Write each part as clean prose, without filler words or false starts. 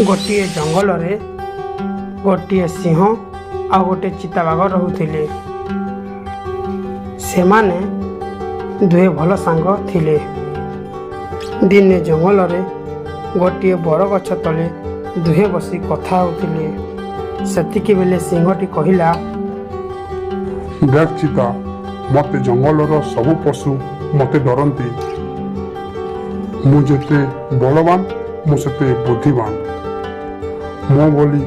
ଗୋଟିଏ ଜଙ୍ଗଲରେ ଗୋଟିଏ ସିଂହ ଆଉ ଗୋଟିଏ ଚିତାବାଘ ରହୁଥିଲେ। ସେମାନେ ଦୁହେଁ ଭଲ ସାଙ୍ଗ ଥିଲେ। ଦିନେ ଜଙ୍ଗଲରେ ଗୋଟିଏ ବରଗଛ ତଳେ ଦୁହେଁ ବସି କଥା ହେଉଥିଲେ। ସେତିକି ବେଳେ ସିଂହଟି କହିଲା, ଦେଖ ଚିତା, ମୋତେ ଜଙ୍ଗଲର ସବୁ ପଶୁ ମୋତେ ଡରନ୍ତି। ମୁଁ ଯେତେ ବଳବାନ, ମୁଁ ସେତେ ବୁଦ୍ଧିମାନ। ମୋ ଭଳି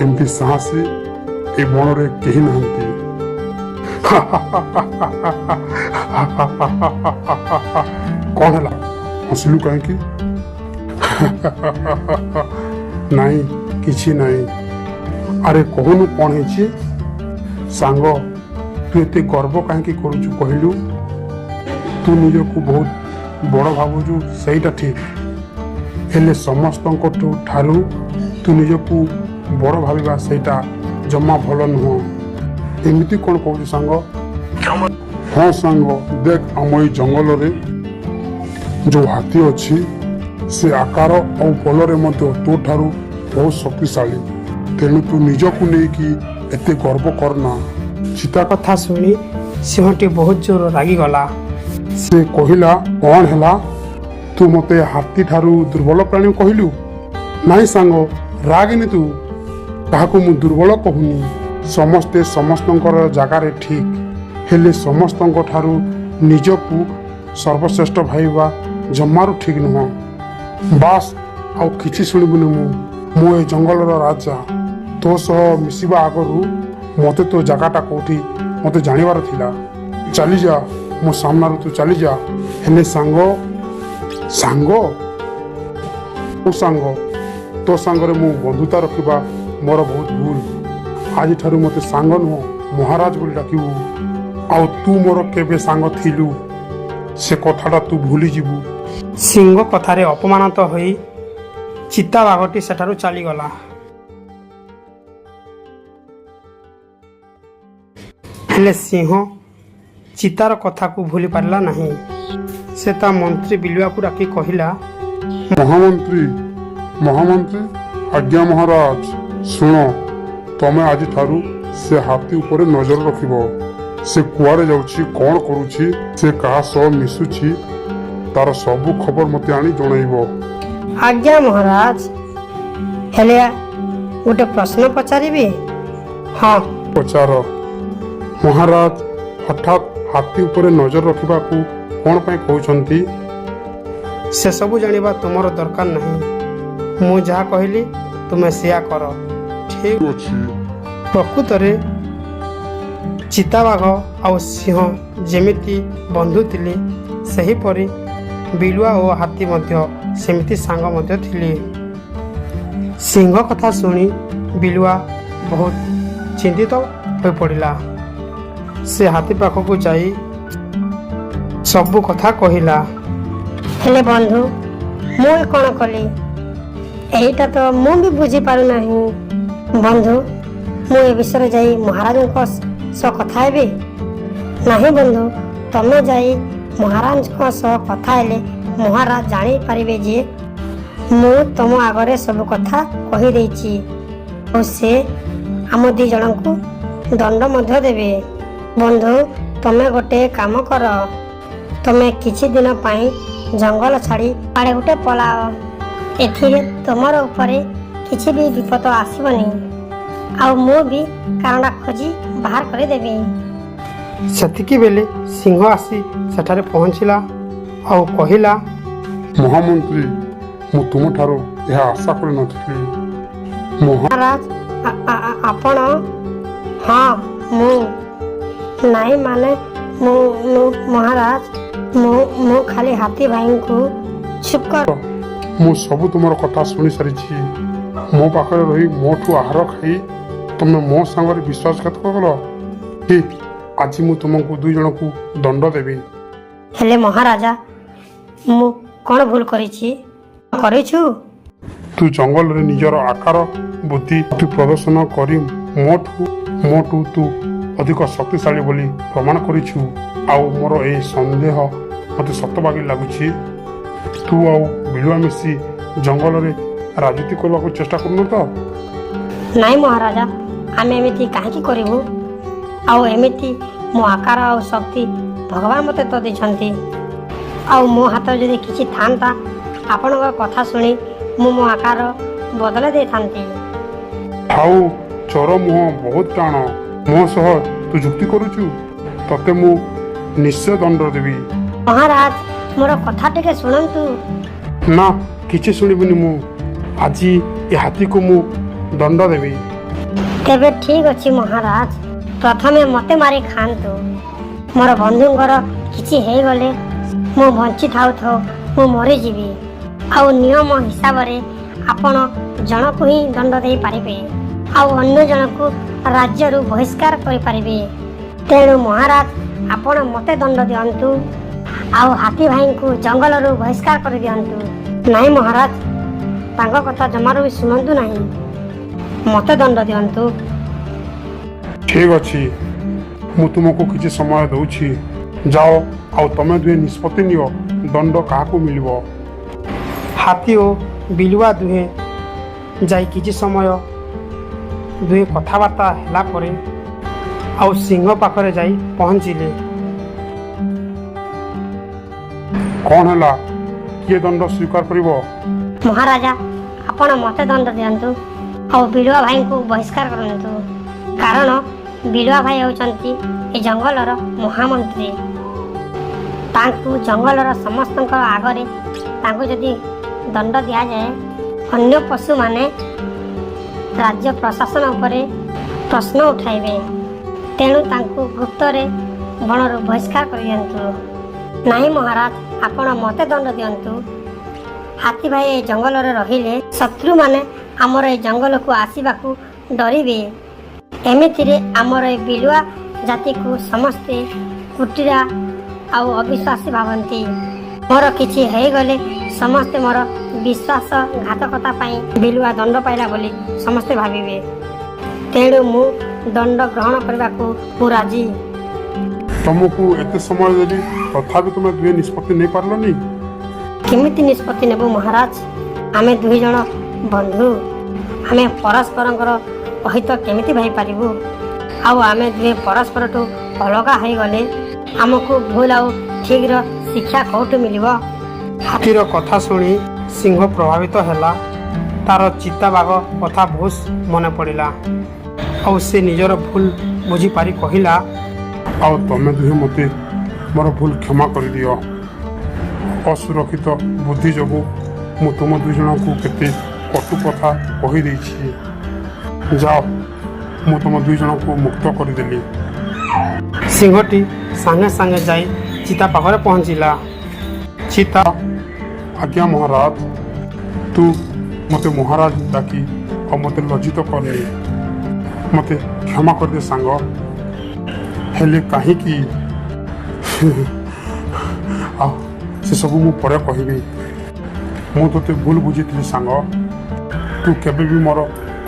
ଏମିତି ସାହସୀ ଏ ବଣରେ କେହି ନାହାନ୍ତି। କଣ ହେଲା, ହସିଲୁ କାହିଁକି? ନାଇଁ, କିଛି ନାହିଁ। ଆରେ, କହୁନୁ କଣ ହେଇଛି? ସାଙ୍ଗ, ତୁ ଏତେ ଗର୍ବ କାହିଁକି କରୁଛୁ କହିଲୁ? ତୁ ନିଜକୁ ବହୁତ ବଡ଼ ଭାବୁଛୁ, ସେଇଟା ଠିକ୍। ହେଲେ ସମସ୍ତଙ୍କଠୁ ଠାରୁ ତୁ ନିଜକୁ ବଡ଼ ଭାବିବା, ସେଇଟା ଜମା ଭଲ ନୁହଁ। ଏମିତି କ'ଣ କହୁଛୁ ସାଙ୍ଗ? ହଁ ସାଙ୍ଗ, ଦେଖ, ଆମ ଏଇ ଜଙ୍ଗଲରେ ଯୋଉ ହାତୀ ଅଛି, ସେ ଆକାର ଆଉ ବଳରେ ମଧ୍ୟ ତୋ ଠାରୁ ବହୁତ ଶକ୍ତିଶାଳୀ। ତେଣୁ ତୁ ନିଜକୁ ନେଇକି ଏତେ ଗର୍ବ କରନା ଚିତା। କଥା ଶୁଣି ସିଂହଟି ବହୁତ ଜୋର ରାଗିଗଲା। ସେ କହିଲା, କଣ ହେଲା? ତୁ ମୋତେ ହାତୀ ଠାରୁ ଦୁର୍ବଳ ପ୍ରାଣୀ କହିଲୁ? ନାଇଁ ସାଙ୍ଗ, ରାଗେନି ତୁ। କାହାକୁ ମୁଁ ଦୁର୍ବଳ କହୁନି। ସମସ୍ତେ ସମସ୍ତଙ୍କର ଜାଗାରେ ଠିକ୍। ହେଲେ ସମସ୍ତଙ୍କ ଠାରୁ ନିଜକୁ ସର୍ବଶ୍ରେଷ୍ଠ ଭାବିବା ଜମାରୁ ଠିକ୍ ନୁହଁ। ବାସ୍, ଆଉ କିଛି ଶୁଣିବୁନି। ମୁଁ ଏ ଜଙ୍ଗଲର ରାଜା। ତୋ ସହ ମିଶିବା ଆଗରୁ ମୋତେ ତୋ ଜାଗାଟା କୋଉଠି ମୋତେ ଜାଣିବାର ଥିଲା। ଚାଲିଯା ମୋ ସାମ୍ନାରୁ, ତୁ ଚାଲିଯା। ହେଲେ ସାଙ୍ଗ, ସାଙ୍ଗ, ମୋ ସାଙ୍ଗ, ତୋ ସାଙ୍ଗରେ ମୁଁ ବନ୍ଧୁତା ରଖିବା ମୋର ବହୁତ ଭୁଲ। ଆଜିଠାରୁ ମୋତେ ସାଙ୍ଗ ନୁହଁ, ମହାରାଜ ବୋଲି ଡାକିବୁ। ଆଉ ତୁ ମୋର କେବେ ସାଙ୍ଗ ଥିଲୁ, ସେ କଥାଟା ତୁ ଭୁଲିଯିବୁ। ସିଂହ କଥାରେ ଅପମାନିତ ହୋଇ ଚିତାବାଘଟି ସେଠାରୁ ଚାଲିଗଲା। ହେଲେ ସିଂହ ଚିତାର କଥାକୁ ଭୁଲି ପାରିଲା ନାହିଁ। ସେ ତା ମନ୍ତ୍ରୀ ବିଲୁଆକୁ ଡାକି କହିଲା, ମହାମନ୍ତ୍ରୀ, ମହାମନ୍ତ୍ରୀ! ଆଜ୍ଞା ମହାରାଜ। ଶୁଣ, ତମେ ଆଜିଠାରୁ ସେ ହାତୀ ଉପରେ ନଜର ରଖିବ। ସେ କୁଆଡ଼େ ଯାଉଛି, କ'ଣ କରୁଛି, ସେ କାହା ସହ ମିଶୁଛି, ତାର ସବୁ ଖବର ମୋତେ ଆଣି ଜଣାଇବ। ଆଜ୍ଞା ମହାରାଜ, ହେଲେ ଗୋଟେ ପ୍ରଶ୍ନ ପଚାରିବି? ହଁ। ପଚାର। ମହାରାଜ ହଠାତ୍ ହାତୀ ଉପରେ ନଜର ରଖିବାକୁ କ'ଣ ପାଇଁ କହୁଛନ୍ତି? ସେସବୁ ଜାଣିବା ତୁମର ଦରକାର ନାହିଁ। ମୁଁ ଯାହା କହିଲି, ତୁମେ ସେୟା କର। ଠିକ୍ ଅଛି। ପ୍ରକୃତରେ ଚିତାବାଘ ଆଉ ସିଂହ ଯେମିତି ବନ୍ଧୁ ଥିଲେ, ସେହିପରି ବିଲୁଆ ଓ ହାତୀ ମଧ୍ୟ ସେମିତି ସାଙ୍ଗ ମଧ୍ୟ ଥିଲେ। ସିଂହ କଥା ଶୁଣି ବିଲୁଆ ବହୁତ ଚିନ୍ତିତ ହୋଇପଡ଼ିଲା। ସେ ହାତୀ ପାଖକୁ ଯାଇ ସବୁ କଥା କହିଲା। ହେଲେ ବନ୍ଧୁ, ମୁଁ ଏ କ'ଣ କଲି? ଏଇଟା ତ ମୁଁ ବି ବୁଝିପାରୁନାହିଁ। ବନ୍ଧୁ, ମୁଁ ଏ ବିଷୟରେ ଯାଇ ମହାରାଜଙ୍କ ସହ କଥା ହେବି? ନାହିଁ ବନ୍ଧୁ, ତମେ ଯାଇ ମହାରାଜଙ୍କ ସହ କଥା ହେଲେ ମହାରାଜ ଜାଣିପାରିବେ ଯେ ମୁଁ ତମ ଆଗରେ ସବୁ କଥା କହିଦେଇଛି ଓ ସେ ଆମ ଦି ଜଣଙ୍କୁ ଦଣ୍ଡ ମଧ୍ୟ ଦେବେ। ବନ୍ଧୁ, ତମେ ଗୋଟେ କାମ କର। ତମେ କିଛି ଦିନ ପାଇଁ ଜଙ୍ଗଲ ଛାଡ଼ି କୁଆଡ଼େ ଗୋଟେ ପଳାଅ। ଏଥିରେ ତୁମର ଉପରେ କିଛି ବି ବିପଦ ଆସିବନି ଆଉ ମୁଁ ବି କାରଣଟା ଖୋଜି ବାହାର କରିଦେବି। ସେତିକି ବେଳେ ସିଂହ ଆସି ସେଠାରେ ପହଞ୍ଚିଲା ଆଉ କହିଲା, ମହାମନ୍ତ୍ରୀ, ମୁଁ ତୁମଠାରୁ ଏହା ଆଶା କରିନଥିଲି। ମହାରାଜ, ଆପଣ? ହଁ, ମୁଁ। ନାଇଁ ମାନେ, ମୁଁ ମହାରାଜ, ମୁଁ ଖାଲି ହାତୀ ଭାଇଙ୍କୁ। ଚୁପ୍ କର। ମୁଁ ସବୁ ତୁମର କଥା ଶୁଣି ସାରିଛି। ମୋ ପାଖରେ ରହି, ମୋଠୁ ଆହାର ଖାଇ ତମେ ମୋ ସାଙ୍ଗରେ ବିଶ୍ୱାସଘାତକ କଲ। ଠିକ୍, ଆଜି ମୁଁ ତୁମକୁ ଦୁଇ ଜଣକୁ ଦଣ୍ଡ ଦେବି। ହେଲେ ମହାରାଜା, ମୁଁ କ'ଣ ଭୁଲ କରିଛି? କରିଛୁ? ତୁ ଜଙ୍ଗଲରେ ନିଜର ଆକାର, ବୁଦ୍ଧି ତୁ ପ୍ରଦର୍ଶନ କରି ମୋଠୁ ତୁ ଅଧିକ ଶକ୍ତିଶାଳୀ ବୋଲି ପ୍ରମାଣ କରିଛୁ। ଆଉ ମୋର ଏହି ସନ୍ଦେହ ମୋତେ ସତ ବାଗି ଲାଗୁଛି। ତୁ ଆଉ ବିଲୁଆ ମିଶି ଜଙ୍ଗଲରେ ରାଜୁତି କରିବାକୁ ଚେଷ୍ଟା କରୁନ ତ? ନାଇଁ ମହାରାଜା, ଆମେ ଏମିତି କାହିଁକି କରିବୁ? ଆଉ ଏମିତି ମୋ ଆକାର ଆଉ ଶକ୍ତି ଭଗବାନ ମୋତେ ତ ଦେଇଛନ୍ତି। ଆଉ ମୋ ହାତରେ ଯଦି କିଛି ଥାନ୍ତା, ଆପଣଙ୍କ କଥା ଶୁଣି ମୁଁ ମୋ ଆକାର ବଦଳାଇ ଦେଇଥାନ୍ତି। ଥାଉ, ଚୋର ମୁହଁ ବହୁତ ଟାଣ। ମୋ ସହ ତୁ ଯୁକ୍ତି କରୁଛୁ? ତତେ ମୁଁ ନିଶ୍ଚୟ ଦଣ୍ଡ ଦେବି। ମହାରାଜ, ମୋର କଥା ଟିକେ ଶୁଣନ୍ତୁ। ନା, କିଛି ଶୁଣିବିନି ମୁଁ। ଆଜି ଏ ହାତୀକୁ ମୁଁ ଦଣ୍ଡ ଦେବି। ତେବେ ଠିକ୍ ଅଛି ମହାରାଜ, ପ୍ରଥମେ ମୋତେ ମାରି ଖାଆନ୍ତୁ। ମୋର ବନ୍ଧୁଙ୍କର କିଛି ହେଇଗଲେ ମୁଁ ବଞ୍ଚି ଥାଉ ଥାଉ ମୁଁ ମରିଯିବି। ଆଉ ନିୟମ ହିସାବରେ ଆପଣ ଜଣକୁ ହିଁ ଦଣ୍ଡ ଦେଇପାରିବେ ଆଉ ଅନ୍ୟ ଜଣକୁ ରାଜ୍ୟରୁ ବହିଷ୍କାର କରିପାରିବେ। ତେଣୁ ମହାରାଜ, ଆପଣ ମୋତେ ଦଣ୍ଡ ଦିଅନ୍ତୁ ଆଉ ହାତୀ ଭାଇଙ୍କୁ ଜଙ୍ଗଲରୁ ବହିଷ୍କାର କରିଦିଅନ୍ତୁ। ନାଇଁ ମହାରାଜ, ତାଙ୍କ କଥା ଜମାରୁ ବି ଶୁଣନ୍ତୁ ନାହିଁ, ମୋତେ ଦଣ୍ଡ ଦିଅନ୍ତୁ। ଠିକ୍ ଅଛି, ମୁଁ ତୁମକୁ କିଛି ସମୟ ଦେଉଛି। ଯାଅ ଆଉ ତମେ ଦୁହେଁ ନିଷ୍ପତ୍ତି ନିଅ ଦଣ୍ଡ କାହାକୁ ମିଳିବ। ହାତୀ ଓ ବିଲୁଆ ଦୁହେଁ ଯାଇ କିଛି ସମୟ ଦୁହେଁ କଥାବାର୍ତ୍ତା ହେଲା ପରେ ଆଉ ସିଂହ ପାଖରେ ଯାଇ ପହଞ୍ଚିଲେ। କ'ଣ ହେଲା? କିଏ ଦଣ୍ଡ ସ୍ୱୀକାର କରିବ? ମହାରାଜା, ଆପଣ ମୋତେ ଦଣ୍ଡ ଦିଅନ୍ତୁ ଆଉ ବିଲୁଆ ଭାଇଙ୍କୁ ବହିଷ୍କାର କରନ୍ତୁ। କାରଣ ବିଲୁଆ ଭାଇ ହେଉଛନ୍ତି ଏ ଜଙ୍ଗଲର ମହାମନ୍ତ୍ରୀ। ତାଙ୍କୁ ଜଙ୍ଗଲର ସମସ୍ତଙ୍କ ଆଗରେ ତାଙ୍କୁ ଯଦି ଦଣ୍ଡ ଦିଆଯାଏ, ଅନ୍ୟ ପଶୁମାନେ ରାଜ୍ୟ ପ୍ରଶାସନ ଉପରେ ପ୍ରଶ୍ନ ଉଠାଇବେ। ତେଣୁ ତାଙ୍କୁ ଗୁପ୍ତରେ ବଣରୁ ବହିଷ୍କାର କରିଦିଅନ୍ତୁ। ନାହିଁ ମହାରାଜ, ଆପଣ ମୋତେ ଦଣ୍ଡ ଦିଅନ୍ତୁ। ହାତୀ ଭାଇ ଏ ଜଙ୍ଗଲରେ ରହିଲେ ଶତ୍ରୁମାନେ ଆମର ଏ ଜଙ୍ଗଲକୁ ଆସିବାକୁ ଡରିବେ। ଏମିତିରେ ଆମର ଏ ବିଲୁଆ ଜାତିକୁ ସମସ୍ତେ କୁଟିରା ଆଉ ଅବିଶ୍ୱାସୀ ଭାବନ୍ତି। ମୋର କିଛି ହେଇଗଲେ ସମସ୍ତେ ମୋର ବିଶ୍ୱାସଘାତକତା ପାଇଁ ବିଲୁଆ ଦଣ୍ଡ ପାଇଲା ବୋଲି ସମସ୍ତେ ଭାବିବେ। ତେଣୁ ମୁଁ ଦଣ୍ଡ ଗ୍ରହଣ କରିବାକୁ ମୁଁ ରାଜି। ତମକୁ ଏତେ ସମୟ ଦେଲି, ତଥାପି ତୁମେ ଦୁହେଁ ନିଷ୍ପତ୍ତି ନେଇପାରିଲନି? କେମିତି ନିଷ୍ପତ୍ତି ନେବୁ ମହାରାଜ? ଆମେ ଦୁଇ ଜଣ ବନ୍ଧୁ, ଆମେ ପରସ୍ପରଙ୍କର ଅହିତ କେମିତି ଭାବିପାରିବୁ? ଆଉ ଆମେ ଦୁହେଁ ପରସ୍ପରଠୁ ଅଲଗା ହେଇଗଲେ ଆମକୁ ଭୁଲ ଆଉ ଠିକ୍ର ଶିକ୍ଷା କେଉଁଠୁ ମିଳିବ? ହାତୀର କଥା ଶୁଣି ସିଂହ ପ୍ରଭାବିତ ହେଲା। ତାର ଚିତାବାଘ କଥା ବହୁତ ମନେ ପଡ଼ିଲା ଆଉ ସେ ନିଜର ଭୁଲ ବୁଝିପାରି କହିଲା, ଆଉ ତମେ ଦୁହେଁ ମୋତେ ମୋର ଭୁଲ କ୍ଷମା କରିଦିଅ। ଅସୁରକ୍ଷିତ ବୁଦ୍ଧି ଯୋଗୁଁ ମୁଁ ତୁମ ଦୁଇ ଜଣଙ୍କୁ କେତେ କଟୁ କଥା କହିଦେଇଛି। ଯାଅ, ମୁଁ ତୁମ ଦୁଇ ଜଣଙ୍କୁ ମୁକ୍ତ କରିଦେଲି। ସିଂହଟି ସାଙ୍ଗେ ସାଙ୍ଗେ ଯାଇ ଚିତା ପାଖରେ ପହଞ୍ଚିଲା। ଚିତା, ଆଜ୍ଞା ମହାରାଜ। ତୁ ମୋତେ ମହାରାଜ ଡାକି ଆଉ ମୋତେ ଲଜ୍ଜିତ କରନି। ମୋତେ କ୍ଷମା କରିଦେ ସାଙ୍ଗ। ହେଲେ କାହିଁକି, ଆଉ ସେସବୁ ମୁଁ ପରେ କହିବି। ମୁଁ ତୋତେ ଭୁଲ ବୁଝିଥିଲି ସାଙ୍ଗ। ତୁ କେବେ ବି ମୋର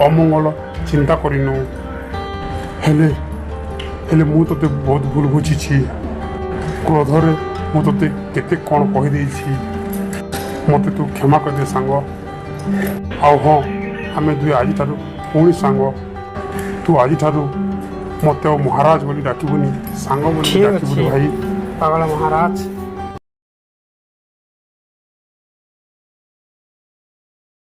ଅମଙ୍ଗଳ ଚିନ୍ତା କରିନୁ। ହେଲେ ହେଲେ ମୁଁ ତୋତେ ବହୁତ ଭୁଲ ବୁଝିଛି। କ୍ରୋଧରେ ମୁଁ ତୋତେ କେତେ କ'ଣ କହିଦେଇଛି। ମୋତେ ତୁ କ୍ଷମା କରିଦେ ସାଙ୍ଗ। ଆଉ ହଁ, ଆମେ ଦୁଇ ଆଜିଠାରୁ ପୁଣି ସାଙ୍ଗ। ତୁ ଆଜିଠାରୁ ମୋତେ ଆଉ ମହାରାଜ ବୋଲି ଡାକିବୁନି, ସାଙ୍ଗ ବୋଲି ଠିକ୍ ଡାକିବୁନି ଅଛି ଭାଇ। ପାଗଳ ମହାରାଜ।